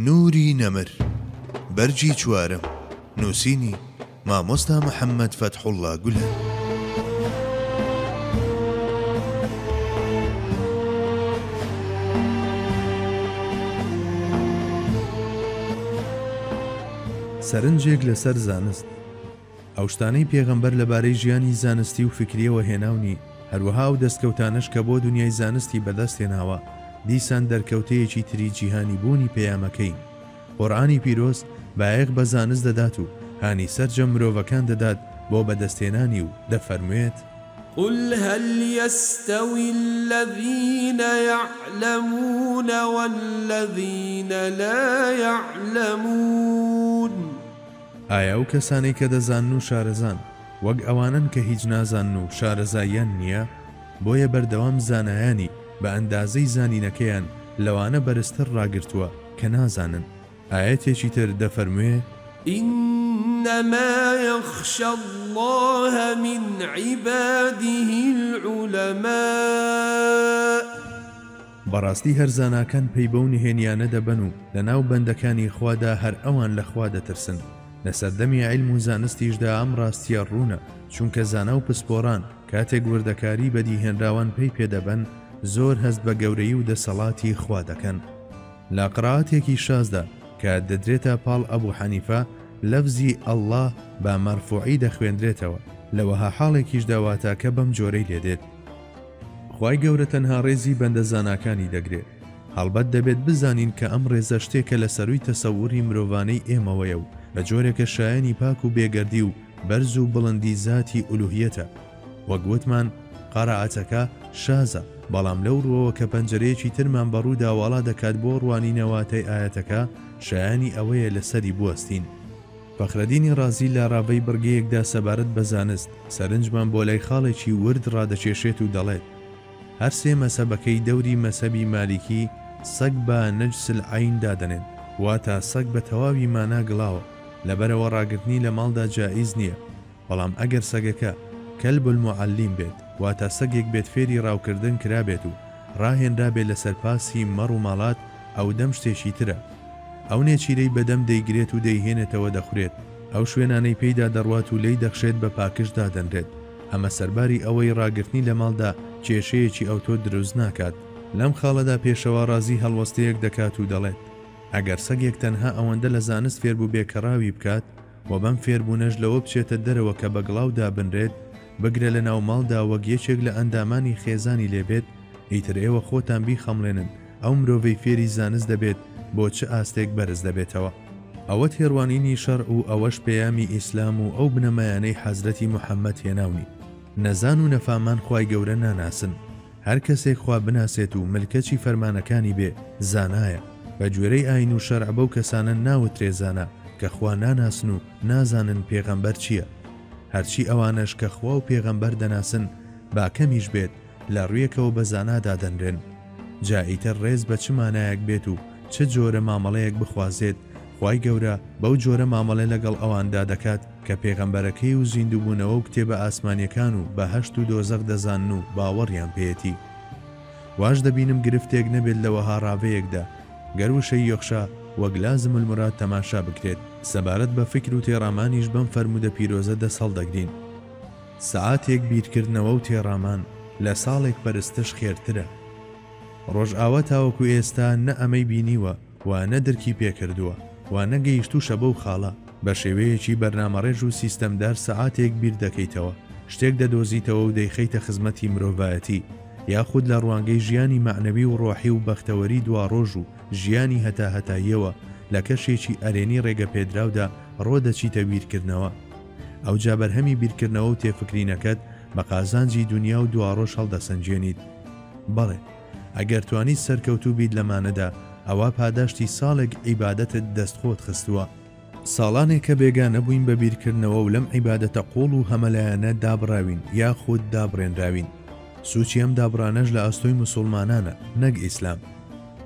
نوری نەمر بەرگی چوارەم نووسینی مامۆستا محەممەد فەتحوڵڵا گولەن. سەرنجێک لەسەر زانست. ئەو شتانەی پێغەمبەر لەبارەی ژیانی زانستی و فیکرییەوە هێناونی، هەروەها ئەو دەستکەوتانەش کە بۆ دونیای زانستی بەدەست هێناوە، دیسان دەرکەوتەیەکی تری جیهانی بوونی پەیامەکەین. قورئانی پیرۆز بایەخ بە زانست دەدات و هانی سەرجەم مرۆڤەکان دەدات بۆ بەدەستهێنانی و دەفەرموێت. قل هل یستوی الذین یعلمون والذین لا یعلمون. ئایا ئەو کەسانەی کە دەزانن و شارەزان وەک ئەوانەن کە هیچ نازانن و شارەزاییان نییە؟ بۆیە بەردەوام زانایانی بە ئەندازەی زانینەکەیان لەوانە بەرزتر ڕاگرتووە کە نازانن. ئایەتێکی تر دەفەرموێ. انما یخشی اللە من عباده العلماء. بەڕاستی هەر زاناکان پەی بەو نهێنیانە دەبەن و لەناو بەندەکانی خوادا هەر ئەوان لە خوا دەترسن. لە سەردەمی عیلم و زانستیشدا ئەم ڕاستیە ڕوونە، چونکە زانا و پسپۆڕان کاتێک وردەکاری بەدیهێنراوان پەی پێ دەبەن زۆر هەست بە گەورەیی و دەسەڵاتی خوا دەکەن. لە قرائەتێکی شازدا کە دەدرێتە پاڵ ئەبو حەنیفە لەفزی اللە بە مەرفوعی دەخوێندرێتەوە، لە وەها حاڵێکیشدا واتاکە بەم جۆرەی لێدێت. خوای گەورە تەنها ڕێزی بەندە زاناکانی دەگرێ. هەڵبەت دەبێت بزانین کە ئەم ڕێزە شتێکە لە سەرووی تەسەوری مرۆڤانەی ئێمەوەیە و بە جۆرێکە شایەنی پاک و بێگەردی و بەرز و بڵندی زاتی ئولوهیەتە. وەک وتمان قەرائەتەکە شازە، بەڵام لەو ڕووەوە کە پەنجەرەیەکی ترمان بە ڕوودا واڵا دەکات بۆ ڕوانینە واتای ئایەتەکە، شایەنی ئەوەیە لەسەری بوەستین. فەخرەدینی ڕازی لە ڕاڤەی بڕگەیەکدا سەبارەت بە زانست، سەرنجمان بۆ لای خاڵێکی ورد ڕادەکێشێت و دەڵێت، هەر سێ مەزهەبەکەی دەوری مەزهەبی مالیکی سەگ بە نجس العین دادەنێن، واتە سەگ بە تەواوی مانا گڵاوە، لەبەرئەوە ڕاگرتنی لە ماڵدا جائیز نییە، بەڵام ئەگەر سەگەکە، کلب المعلم، بێت، واتە سەگێک بێت فێری ڕاوکردن کرابێت و ڕاهێنرابێ لەسەر پاسی مەڕ و ماڵات، ئەودەم شتێکی ترە. ئەو نێچیرەی بەدەم دەیگرێت و دەیهێنێتەوە دەخورێت، ئەو شوێنانەی پێیدا دەڕوات و لێی دەخشێت بە پاکژ دادەنرێت، ئەمە سەرباری ئەوەی ڕاگرتنی لە ماڵدا کێشەیەکی ئەوتۆ دروست ناکات. لەم خاڵەدا پێشەوا ڕازی هەڵوەستەیەک دەکات و دەڵێت، ئەگەر سەگێک تەنها ئەوەندە لە زانست فێربووبێ کە ڕاوی بکات و بەم فێربوونەش لەوە بچێتە دەرەوە کە بە گڵاو دابنرێت، بگرە لە ناو ماڵدا وەک یەکێک لە ئەندامانی خێزانی لێ بێت، ئیتر ئێوە خۆتان بیخەمڵێنن ئەو مرۆڤەی فێری زانست دەبێت بۆ چ ئاستێک بەرز دەبێتەوە. ئەوە تێڕوانینی شەرع و ئەوەش پەیامی ئیسلام و ئەو بنەمایانەی حەزرەتی محەمەد هێناونی. نەزان و نەفامان خوای گەورە ناناسن. هەر کەسێک خوا بناسێت و ملکەچی فەرمانەکانی بێ، زانایە. بە گوێرەی ئاین و شەرع بەو کەسانە ناوترێ زانا کە خوا ناناسن و نازانن پێغەمبەر چییە. هەرچی ئەوانەش کە خوا و پێغەمبەر دەناسن با کەمیش بێت لە ڕویەکەوە بە زانا دادەنرێن. جا ئیتر ڕێز بە چ مانایەک بێت و چ جۆرە مامەڵەیەک بخوازێت، خوای گەورە بەو جۆرە مامەڵە لەگەڵ ئەواندا دەکات کە پێغەمبەرەکەی و زیندووبوونەوە و کتێبە ئاسمانیەکان و بەهەشت و دۆزەخ دەزانن و باوەڕیان پێیەتی. واش دەبینم گرفتێک نەبێت لە وەها ڕاڤەیەکدا گەر وشەی یخشا وەک لازم المراد تەماشا بکرێت. سەبارەت بە فیکر و تێڕامانیش بەم فەرموودە پیرۆزە دەست هەڵدەگرین. سەعاتێک بیرکردنەوە و تێڕامان لە ساڵێک پەرستش خێرترە. ڕۆژئاوا تاوەکو ئێستا نە ئەمەی بینیوە و نە درکی پێکردووە و نە گەیشتووشە بەو خاڵە. بە شێوەیەکی بەرنامەڕێژ و سیستەمدار سەعاتێک بیردەکەیتەوە، شتێک دەدۆزیتەوە و دەیخەیتە خزمەتی مرۆڤایەتی، یاخود لە ڕوانگەی ژیانی مەعنەوی و ڕۆحی و بەختەوەری دواڕۆژ و ژیانی هەتاهەتاییەوە لە کەشێکی ئەرێنی ڕێگەپێدراودا ڕۆدەچیتە بیرکردنەوە. ئەوجا بەرهەمی بیرکردنەوە و تێفکرینەکەت بە قازانجی دونیا و دواڕۆژ هەڵدەسەنگێنیت. بەڵێ، ئەگەر توانیت سەرکەوتوو بیت لەمانەدا، ئەوا پاداشتی ساڵێک عیبادەتت دەست خۆت خستووە. ساڵانێکە بێگانە بووین بە بیرکردنەوە و لەم عیبادەتە قووڵ و هەمەلایەنە دابڕاوین یاخود دابڕێنراوین. سووچی ئەم دابڕانەش لە ئەستۆی موسوڵمانانە نەک ئیسلام.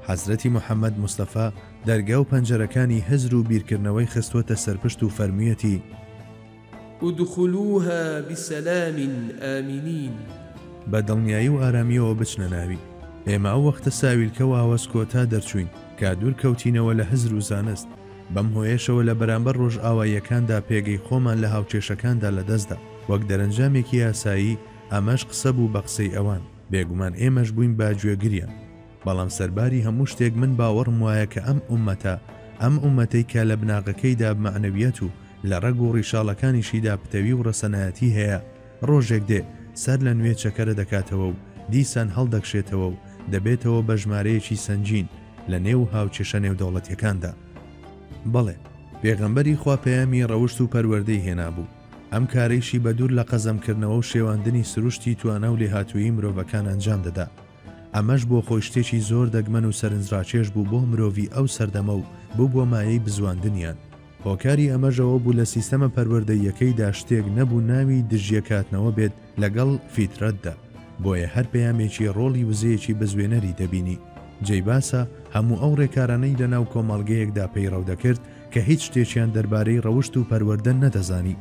حەزرەتی محەمەد مستەفا دەرگا و پەنجەرەکانی هزر و بیرکردنەوەی خستووەتە سەرپشت و فەرموویەتی. ادخلوها بسلام آمنین. بە دڵنیایی و ئارامییەوە بچنە ناوی. ئێمە ئەو وەختە ساویلکە و ئاوەز کۆتا دەرچووین. کە دوور کەوتینەوە لە هزر و زانست، بەم هۆیەشەوە لە بەرامبەر ڕۆژئاواییەکاندا پێگەی خۆمان لە هاوکێشەکاندا لەدەستدا، وەک دەرەنجامێکی ئاسایی ئەمەش قسە بوو بە قسەی ئەوان، بێگومان ئێمەش بووین بە گوێگریان. بەڵام سەرباری هەموو شتێک من باوەڕم وایە کە ئەم ئوممەتە، ئەم ئوممەتەی کە لە بناغەکەیدا مەعنەویەت و لە ڕەگ و ڕیشاڵەکانیشیدا پتەوی و ڕەسەنایەتی هەیە، ڕۆژێک دێ سەر لە نوێ چەکەرە دەکاتەوە و دیسان هەڵدەکشێتەوە و دەبێتەوە بە ژمارەیەکی سەنگین لە نێو هاوکێشە نێودەوڵەتیەکاندا. بەڵێ، پێغەمبەری خوا پەیامی ڕەوشت و پەروەردەی هێنابوو، ئەم کارەیشی بە دوور لە قەزەمکردنەوە و شێواندنی سروشتی توانا و لێهاتوویی مرۆڤەکان ئەنجام دەدا. ئەمەش بۆ خۆی شتێکی زۆر دەگمەن و سەرنجڕاکێش بوو بۆ مرۆڤی ئەو سەردەمە و ببووە مایەی بزواندنیان. هۆکاری ئەمەش ئەوە بوو لە سیستەمە پەروەردەییەکەیدا شتێک نەبوو ناوی دژیەکهاتنەوە بێت لەگەڵ فیترەتدا، بۆیە هەر پەیامێکی ڕۆڵی وزەیەکی بزوێنەری دەبینی. جێی باسە هەموو ئەو ڕێکارانەی لەناو کۆمەڵگەیەکدا پەیڕەو دەکرد کە هیچ شتێکیان دەربارەی ڕەوشت و پەروەردە نەدەزانی،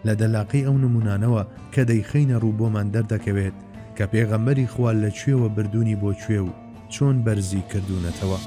لە دەلاقەی ئەو نموونانەوە کە دەیخەینە ڕوو بۆمان دەردەکەوێت کە پێغەمبەری خوا لە کوێوە بردوونی بۆ کوێ و چۆن بەرزی کردوونەتەوە.